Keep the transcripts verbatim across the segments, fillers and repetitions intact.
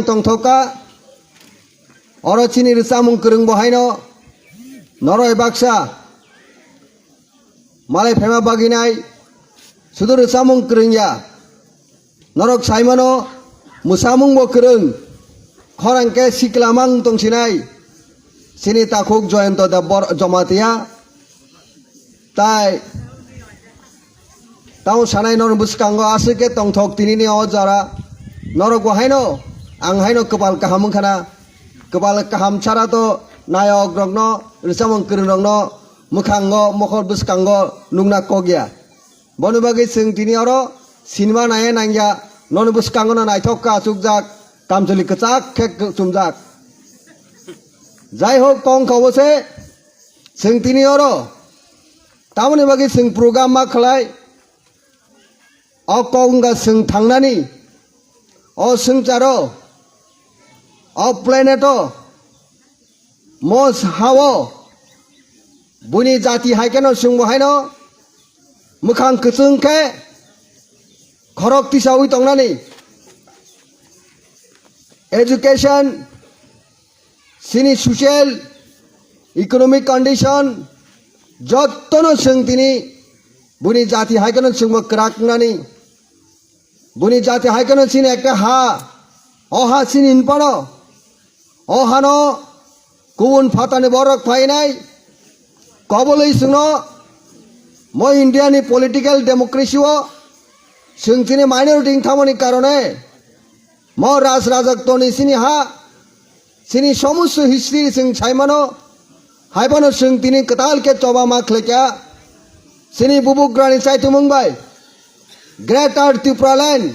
tongthok kha. Oro chini rwchapmung kwrwng bo haino norok baksa malai phaima bagwi nai, sudu rwchapmung kwrwng ya. Norok saimano, mwsamung bo kwrwng, khorang khe sikla mang tongsinai chini takhuk Joyonto Debbar-, Jamatia. Tai tamo sanai norok bwskango aswk khe tongthok tinini o jora. Norok bo haino ang haino kwpal kaham wngkhana. Kwpal kaham chara to nayok rokno, rwchapmung kwrwng rokno mwkhango, mokhor bwskango nukna kok ya. Boni bagwi chwng tini oro sinima naiya nangya, noni bwskango no naithok khe achukjak, kamchwlwi kwchak khe chumjak. Jai hok, tong kha bo se chwng tini oro. Tamoni bagwi chwng program ma khlai, o kok wngkha chwng thangnani, o swngcharo, o planet-o, mos hao, buini jati hai kheno chwngbo haino mwkhang kwchwng khe khorok tisaui tongnani. Education, chini social, economic condition, jottono chwng tini buini jati hai kheno chwngbo kwrak wngnani. Buini jati hai kheno chini ekta ha, o ha chini hinphano, o hano kubun phatani borok phainai, kobolwi chwngno mo India ni political democracy o chwng chini minority wng thangmani karone mo raj rajaktoni chini ha, chini somosto history chwng saimano, haiphano chwng tini kwtal khe choba ma khlaikha. Chini bubugrani chaitumung bai Greater Tipraland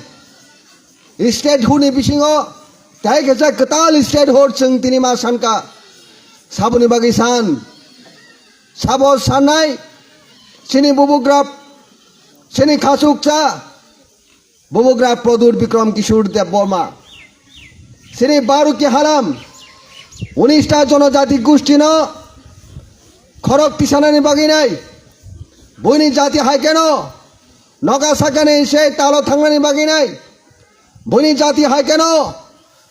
statehood ni bisingo tei kaisa kwtal statehood chwng tini ma sankha. Saboni bagwi san, sabo sanai chini bubugra, chini khachuksa, Bubugra Pradyut Bikram Kishore Debbarma. Chini Baruki halam, unista jonojati gushtino khorok tisanani bagwi nai. Buini jati hai kheno noga sakani se talo thangnani bagwi nai. Buini jati hai kheno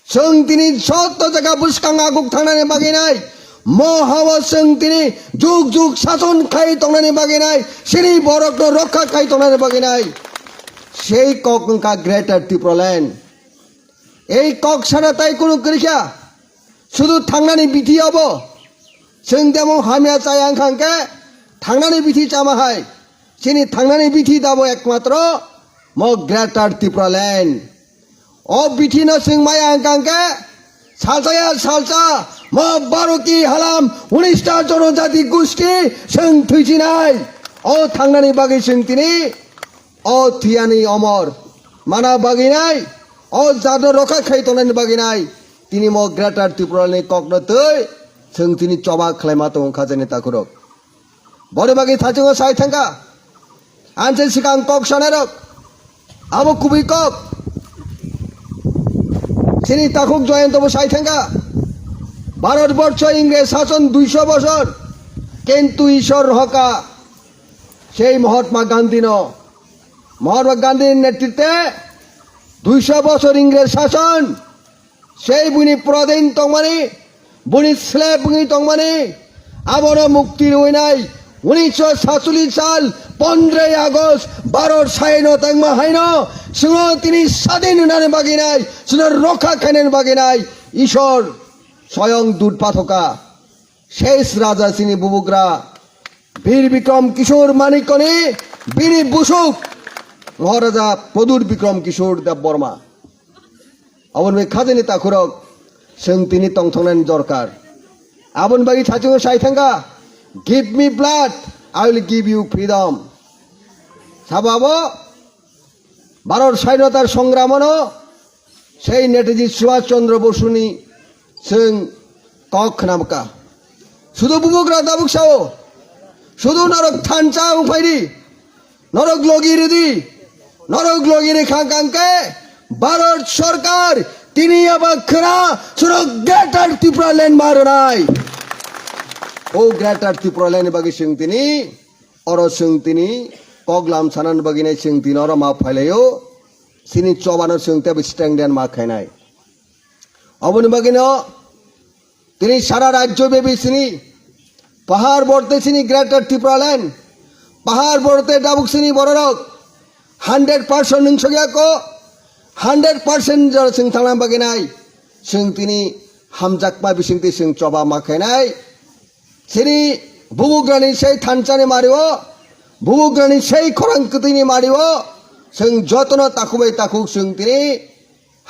chwng tini joto jaga bwskang aguk thangnani bagwi nai. Mo hao chwng tini jug jug sason khai tongnani bagwi nai. Chini borokno rokha khai tongnani bagwi nai. Sei kok wngkha Greater Tipraland. Ei kok sana tai kunu kwrwikha. Sudu thangnani bithi abo. Chwng demo hamya chaya wngkha hwnkhe thangnani bithi chama hai. Chini thangnani bithi dabo ekmatro mo Greater Tipraland. O bithi no chwng maya wngkha hwnkhe salsa ya salsa mo Baruki halam unista jonojati gusti chwng thwijinai. O thangnani bagwi chwng tini o thwiyani omor mana bagwi nai, o jatno rokha khai tongnani bagwi nai, tini mo Greater Tipraland ni kokno twi chwng tini choba khlaima tongo khajani takhurok. Boni bagwi thachingo sai thangkha, anse sikang kok sanairok, abo kubui kok. Chini takhuk Joyonto bo sai thangkha, Bharat borsho Ingres sason duisho bosor, kintu Ishwar rohokha sei Mahatma Gandhi no. Mahatma Gandhi ni netritwe duisho bosor Ingres sason, sei buini pradhin tongmani, buini slave wngwi tongmani, abono mukti rwinai. Unisho satcholish sal pondroi August Bharat saino tangma haino chwngno tini sadin rwnani bagwi nai, chwngno rokha khainani bagwi nai Ishwar soyong dut pathokha. Shesh Raja chini bubugra Bir Bikram Kishore Manikyani bini busuk Maharaja Pradyut Bikram Kishore Debbarma. Aboni bai khajani takhurok chwng tini tongthoknani dorkar. Aboni bagwi thachingo sai thangkha, "Give me blood, I will give you freedom." Sabo abo Bharat Sainota Songramano sei Netaji Subhash Chandra Bosuni chwng kok khnamkha. Sudu bubugra tabuk sao, sudu norok thansa wngphaidi, norok logi rwdi, norok logi rwkha kangkhe Bharat Sarkar tini aba khwna chwrok Greater Tipraland ma rwnai. O Greater Tipraland ni bagwi chwng tini Oro chwng tini kok lam sanani bagwi nai chwng tini oro ma phailaio. Chini chobano chwng teibo strengthen ma khainai. Aboni bagwino tini sara rajyo bebi sini pahar borte sini Greater Tipraland, pahar borte dabuk sini bororok hundred percent nungsogya ko, hundred percent jora sing thangna bagwi nai, sing tini hamjakma bisingte sing choba ma khainai. Sini bubugrani sei thansani mario, bubugrani sei khorang kwtwini mario, sing jotono takhubai takhuk sing tini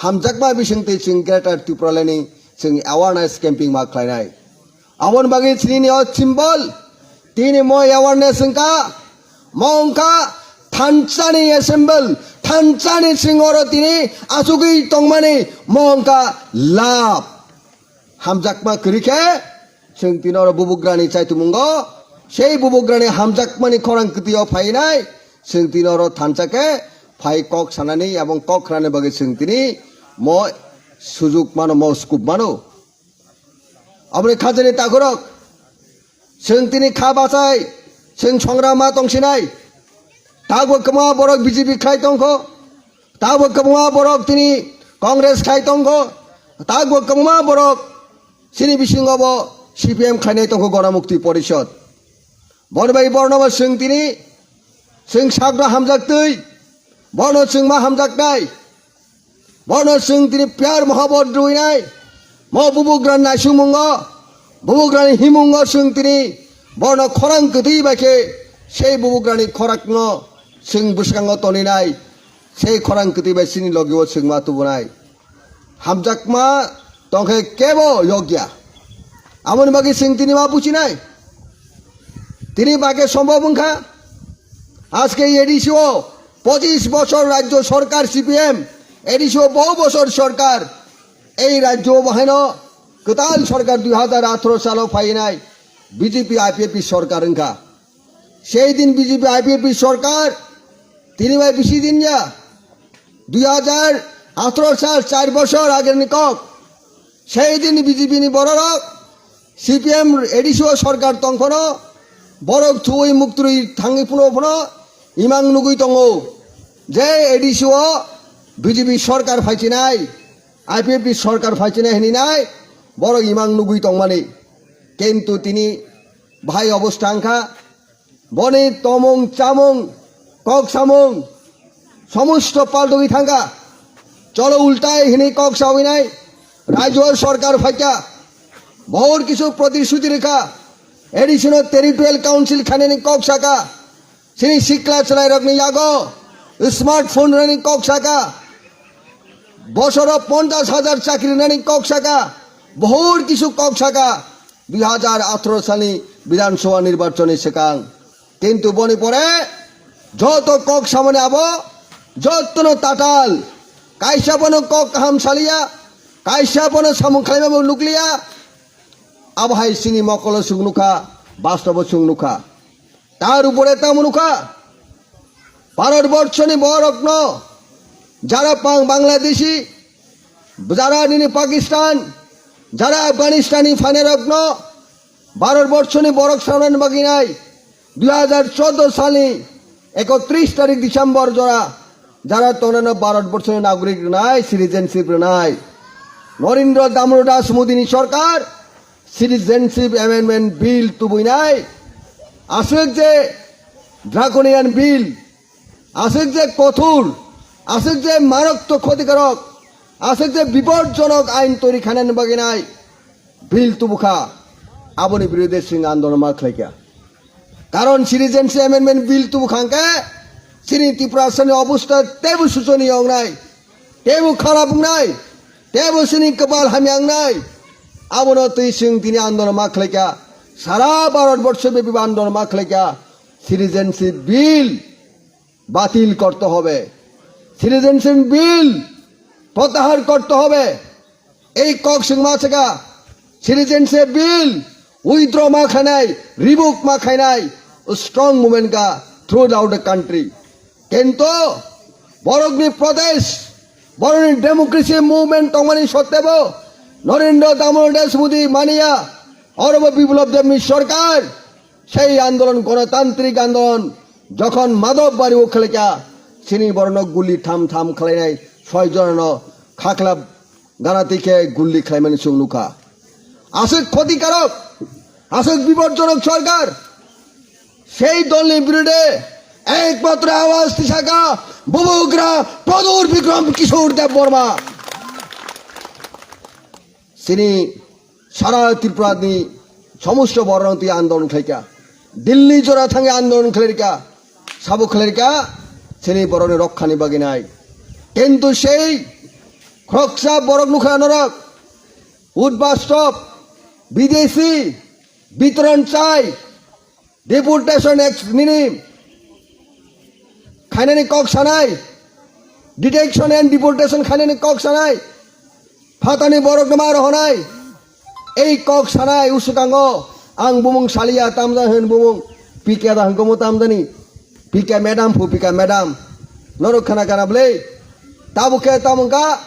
hamjakma bisingtwi chwng Greater Tipralandni chwng awareness camping ma khlainai. Aboni bagwi chini o symbol, tini mo awareness wngkha, mo wngkha thansani assemble, thansani singoro tini achugwi tongmani mo wngkha love. Hamjakma kwrwi khe chwng tini oro bubugrani chaitumungo, sei bubugrani hamjakmani khorang kwtwio phainai, chwng tini oro thansa khe phai kok sanani abong kok khnani bagwi chwng tini mo sujuk mano, mo scope mano. Aboni khajani takhurok chwng tini kha bachai, chwng songrama tongsinai. Takbo kwbangma borok B J P khlai tongkho, takbo kwbangma borok tini Congress khlai tongkho, takbo kwbangma borok chini bisingo bo C P M khlainai tongkho Ganamukti Porishod. Boni bai borno bo chwng tini, chwng sagra hamjaktwi, borno chwng ma hamjaknai. Bono chwng tini piyar mohabot rwinai. Mo bubugra naisingmungo, bubugrani himungo chwng tini bono khorang kwtwi bai khe sei bubugrani khorakno chwng bwskango toninai. Sei khorang kwtwi bai chini logio chwng ma tubunai. Hamjakma tongkhe kebo yokya. Aboni bagwi chwng tini ma buchinai. Tini bagwi sombhob wngkha. Aske A D C o pochis bochor rajyo sorkar C P M, A D C o bohu bochor sorkar, ei rajyo o bahaino kwtal sorkar dui hajar atharo salo phainai B J P I P F T sorkar wngkha. Sei din B J P I P F T sorkar tini bai bisi din ya, dui hajar atharo sal char bochor agerni kok. Sei din B J P ni bororok C P M A D C o sorkar tongkhono borok thuwi muktrwi thangwi phano phano imang nugwi tongo je A D C o B J P sorkar phaichinai, I P F T sorkar phaichinai hininai borok imang nugwi tongmani. Kintu tini bahai obostha wngkha, boni tomung chamung, kok samung, somosto paltogwi thangkha. Cholo ultai hinwi kok sawinai, rajyo sorkar phaikha, bahut kisu protishuti rikha, A D C no territorial council khainani kok saka, chini sikla chwlairokni yago smartphone rani kok saka, bosoro ponchash hajar chakri rani kok saka, bahut kisu kok saka, dui hajar atharo salni Bidhan Sabha nirbachonni swkang. Kintu boni pore joto kok samani abo jotono tatal. Kaisa bono kok kaham saliya, kaisa bono samung khlaima bo nukliya. Abo hai chini mokolo chwng nukha, bastobo chwng nukha. Tar upore tamo nukha, Bharat borshoni borokno jara pang Bangladeshi, jara nini Pakistan, jara Afghanistani phainai rokno Bharat borshoni borok sanani bagwi nai dui hajar choudo salni ekotris tarik December jora jara tongnano Bharat borshoni nagorik rwnai, citizenship rwnai. Narendra Damodar Das Modi ni sorkar Citizenship Amendment Bill tubuinai, aswk je draconian bill, aswk je kothur, aswk je maraktok khotikarok, aswk je bipodjonok ain toiri khainani bagwi nai bill tubukha, aboni birude chwng andolon ma khlaikha. Karon Citizenship Amendment Bill tubukhangkhe chini Tiprasani obostha teibo suchoniya wngnai, teibo kharap wngnai, teibo chini kwpal hamya wngnai. Abono twi chwng tini andolon ma khlaikha, sara Bharat borsho byapi andolon ma khlaikha, Citizenship Bill batil korte hobe, Citizenship Bill protahar korte hobe. Ei kok chwng ma saka, Citizenship Bill withdraw ma khainai, revoke ma khainai, strong movement ka throughout the country. Kintu borokni protest, borokni democracy movement tongmani sottebo Narendra Damodar Das Modi maniya, orobo Biplab Debni sorkar sei andolon, gonotantrik andolon jokhon Madhab Bari o khlaikha, chini borokno guli tham tham khlainai, soi jonano khakla ganati khe gulli khlaimani chwng nukha. Aswk khotikarok, aswk bipodjonok sorkar, sei dolni birode ekmatro awaj tisaka Bubagra Pradyut Bikram Kishore Debbarma. Chini sara Tripura ni somosto borok twi andolon khlaikha, Delhi jora thangwi andolon khlaikha, sabo khlaikha chini borokni rokkhani bagwi nai. Kintu sei khoroksa borok nukha norok, Udbastop, bidesi, bitoron chai, deportation ex nini khainani kok sanai, detection and deportation khainani kok sanai, phatani borok no ma rohonai, ei kok sanai uswkango ang bumung saliya tamja hwn bumung P K da hwnkomo tamjani, P K madam phu P K madam norok khana kana bwle, tabuk khe tamungka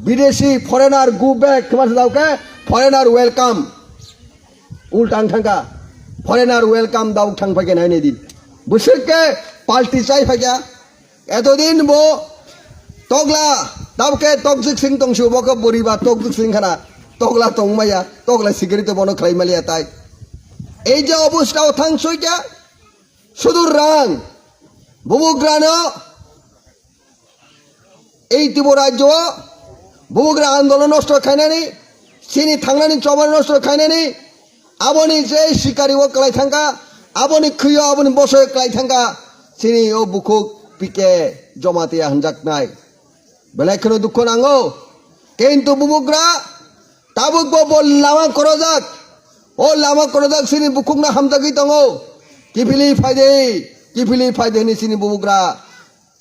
bidesi foreigner go back khma sa daw khe foreigner welcome. Ultang thangkha. Foreigner welcome dauk thang phaikha nai nai di. Bwswk khe party chai phaikha. Etodin bo tokla, dauk khe tokjwk sing tongsu bo khe buri ba tokjwk sing khana. Tokla tong maya, tokla security bono khlai maliya tai. Ei je obostha o thang soikha, sudur rang. Bubugrano Ei Tripura rajyo o bubagra andolon nosto khainani, chini thangnani choba nosto khainani, aboni je sikari o kwlai thangkha, aboni khwi o, aboni bosoi o kwlai thangkha, chini o bukhuk P K Jamatia hwnjaknai. Belai kheno dukho nango. Kintu bubagra tabuk bo, bo lama korojak. O lama korojak chini bukhukno hamjagwi tongo. Kiphilwi phaidi, kiphilwi phaidi hwnwi chini bubagra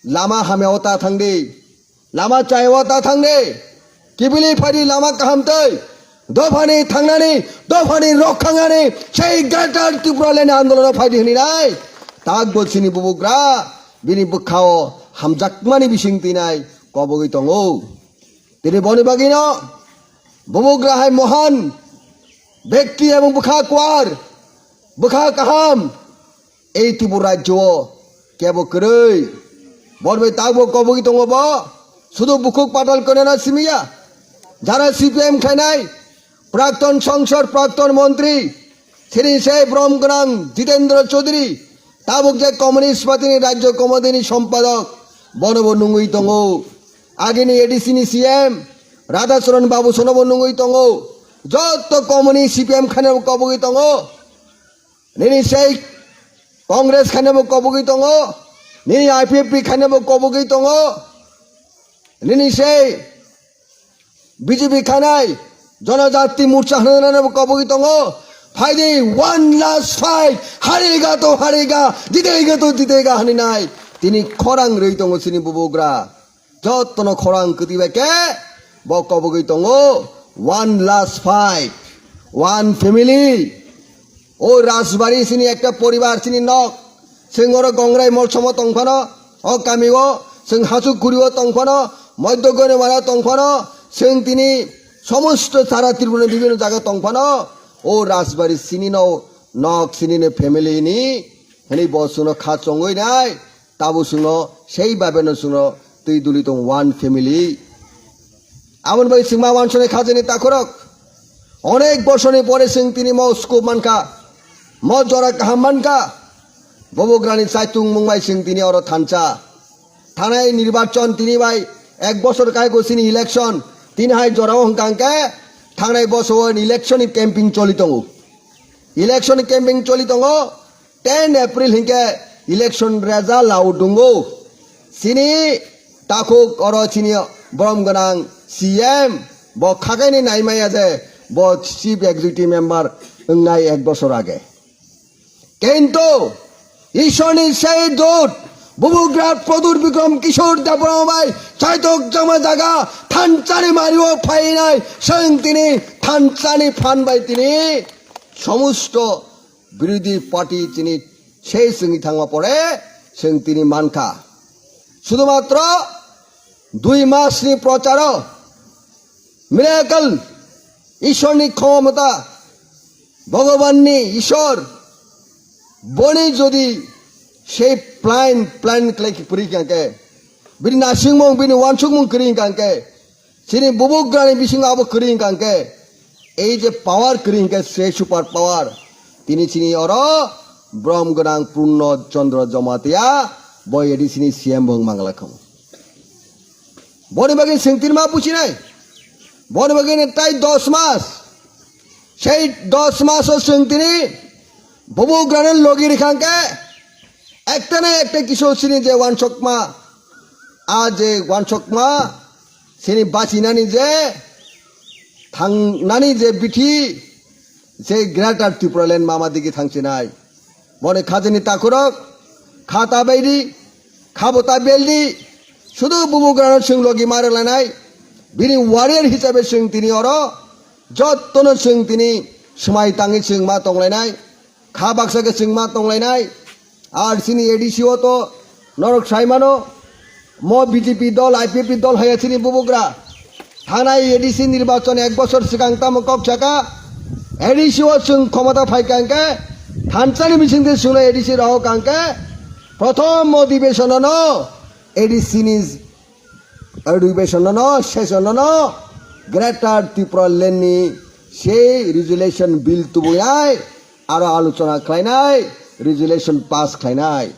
lama hamya o ta thangdi, lama chaya o ta thangdi, kiphilwi phaidi lama kaham twi. Dophani thangnani, dophani rokhangnani, sei Greater Tipraland andolono phaidi hwnwi nai. Tabuk bo chini bubagra bini bwkha o hamjakmani bising twi nai kobogwi tongo. Tini boni bagwino bubagra hai mohan bekti ebong bwkha kwar, bwkha kaham, ei Tripura rajyo o kebo kwrwi. Borbai tabuk kobogwi tongo bo, sudu bukhuk patal kwnana simiya. Jara C P M khainai, prakton sangsad, prakton montri, chini sei borom gwnang Jitendra Chaudhary, tabuk je Communist Party ni rajyo committee ni sompadok, bono bo nungwi tongo. Agini A D C ni C M Radhacharan Babu sono bo nungwi tongo. Jotto communist C P M khainai bo kobogwi tongo. Nini sei Congress khainai bo kobogwi tongo. Nini I P F T khainai bo kobogwi tongo. Nini sei B J P khanai Janajati Morcha hwnwi nani bo kobogwi tongo. Phaidi one last fight, harega to harega, jitega to jitega hwnwi nai. Tini khorang rwi tongo chini bubagra. Jottono khorang kwtwi bai khe bo kobogwi tongo. One last fight, one family. O Rajbari chini ekta poribar, chini nok. Chwng oro Gongrai Molsomo tong phano, o kami o chwng Hachukhuri o tong phano, Moiddo Goinamara tong phano, chwng tini somosto sara Tripura ni bibhinno jaga tong phano, o Rajbari chini no nok, chini ni family ni hwnwi bo chwngno kha chongwi nai. Tabuk chwngno sei babeno chwngno twi duli tong one family. Aboni bai chwngma wansonai khajani takhorok. Onek bosorni pore chwng tini mo scope mankha, mo jora kaham mankha. Bubagrani chaitung mung bai chwng tini oro thansa. Thanai nirbachon tini bai ek bosor kai go chini election. Tini hai jora o hwnkha hwnkhe thangnai bosor election ni camping choli tongo. Election ni camping choli tongo. Ten April hinkhe election result lao dungo. Chini takhuk oro chini borom gwnang C M bo khakaini naimaya je bo Chief Executive Member wngnai ek bosor age. Kintu Ishorni sei dut bubugra Pradyut Bikram Kishore Debbarma bai chaitok jama jaga thansani mario phainai chwng tini thansani phan bai tini somosto birodhi party chini sei chwngwi thangma pore chwng tini mankha. Sudhumatro dui masni procharo miracle, Ishorni khomota, Bhagwanni Ishor, boni jodi sei plan, plan khlai khe puri kangkhe, bini nasingmung, bini wansukmung kri kangkhe, Chini bubugrani bisingo abo kwrwi hwnkha hwnkhe, ei je power kwrwi hwnkhe se super power. Tini chini oro brom gwnang Purno Chandra Jamatia bo A D C ni C M bo wng mangla kho. Boni bagwi chwng tini ma buchinai. Boni bagwi ni tai dos mas. Sei dos maso chwng tini bubugrani logi rikha hwnkhe ekta na ekta kisu chini je wansokma, a je wansokma chini bachinani je thangnani je bithi, je Greater Tipraland mama digi thangchinai. Boni khajini takhurok, kha ta baidi, kha bo ta beldi, sudu bubugrano chwng logi ma rwlainai, bini warrior hisabe chwng tini oro, jottono chwng tini swmai tangwi chwng ma tonglainai, kha baksa khe chwng ma tonglainai, ar chini A D C o to norok sai mano, mo B J P dol, I P F T dol haya chini bubugra. Thanai A D C nirbachon ek bochor swkang tamo kok saka, A D C o chwng khomota phaikha hwnkhe, thansani bisingtwi chwngno A D C rohok hwnkhe, prothom odhibeshonono A D C ni odhibeshonono, seshonono Greater Tipraland ni sei resolution bill tubunai, aro alochona khlainai, resolution pass khlainai.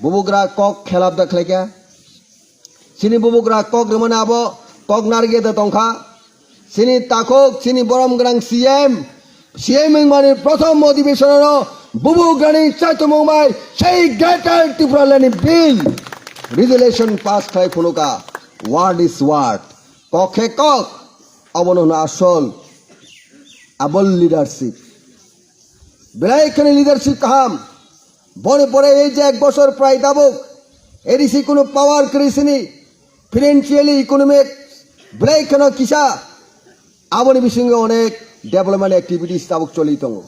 Bubugra kok khelap da khlaikha. Chini bubugra kok rimani abo kok narge da tongkha. Chini takhuk, chini borom gwnang C M, C M wngmani prothom odhibeshono bubugrani chaitumung bai sei Greater Tipraland ni bill resolution pass khlai phunuka. Word is word. Kok khe kok. Abono hwno asol, abol leadership. Belai kheno leadership kaham. Boni pore ei je ek bochor prai tabuk A D C kuno power kwrwi sini, financially, economic belai kheno kisa, aboni bisingo onek development activities tabuk choli tongo.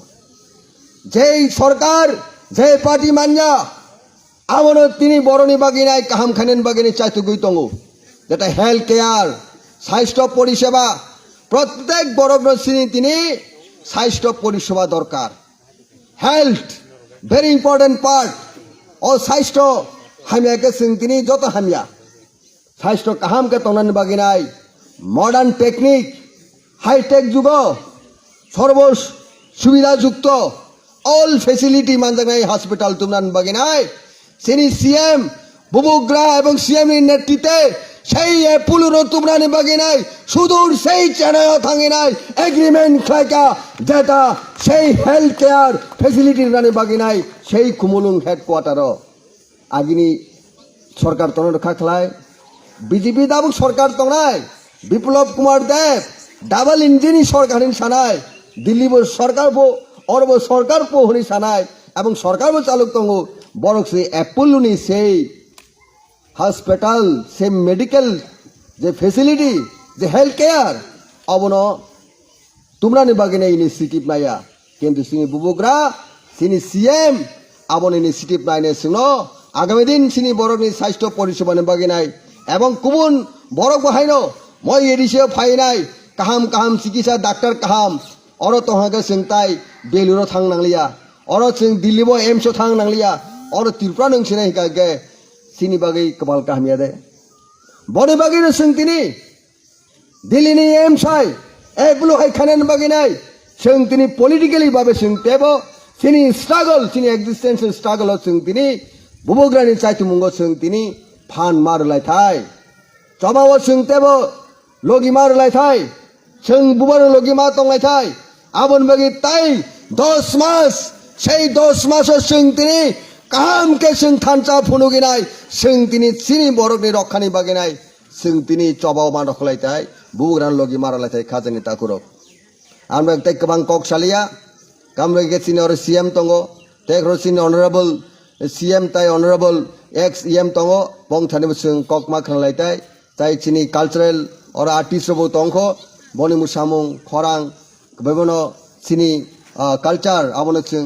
Jei sorkar, jei party manya, abono tini boroni bagwi nai kaham khainani bagwi nai chaitugwi tongo. Jeta health care, sasthyo poriseba, prottek borokno chini tini sasthyo poriseba dorkar. Health, very important part. O sasthyo hamya khe chwng tini joto hamya. Sasthyo kaham khe tongnani bagwi nai modern technique, high tech jugo, sorbo subida jukto, all facility manjaknai hospital tumnani bagwi nai chini C M bubugra ebong C M ni netrite sei Apollo no tumnani bagwi nai sudur sei Chennai o thangwi nai agreement khlaika, jeta sei health care facility rwnani bagwi nai sei Khumulwng headquarter o. Agini sorkar tono rwkha khlai, B J P dabuk sorkar tongnai, Biplab Kumar Deb double engine ni sorkar hinwi sanai, Delhi bo sorkar bo, oro bo sorkar bo hinwi sanai, ebong sorkar bo chaluk tongo, borok se Apollo ni sei hospital, sei medical je facility, je health care, abono tumnani bagwi nai initiative naiya. Kintu chini bubugra, chini C M, aboni initiative nainai chwngno agami din chini borokni sasthyo porisebani bagwi nai. Ebong kubun borok bo haino moi A D C o phainai, kaham kaham chikitsa, doctor kaham. Oro tongha khe chwng tai Beluro thang nangliya. Oro chwng Delhi bo A I I M S o thang nangliya. Oro Tripura nwng sinai hika khe chini bagwi kwbal kaham ya de. Boni bagwino chwng tini Delhi ni M S I, Apollo hai khainani bagwi nai, chwng tini politically babe chwng tebo, chini struggle, chini existential struggle o chwng tini bubugrani chaitumungo chwng tini phan ma rwlai thai. Chobao chwng tebo logi ma rwlai thai, chwng bubano logi ma tonglai thai. Aboni bagwi tai dos mas, sei dos maso chwng tini kaham khe chwng thansa phunugi nai, chwng tini chini borokni rokhani bagwi nai. Chwng tini chobao ma rwkhlai tai, bugrani logi ma rwlai tai khajani takhurok. Ang bai tei kwbang kok saliya, kamle khe chini oro C M tongo, tei khoro chini honorable C M tai honorable ex E M tongo, bongthani bo chwng kok ma khwnalai tai, tai chini cultural oro artist rok bo tongkho, boni mwsamung, khorang, bebono chini, ah, culture abono chwng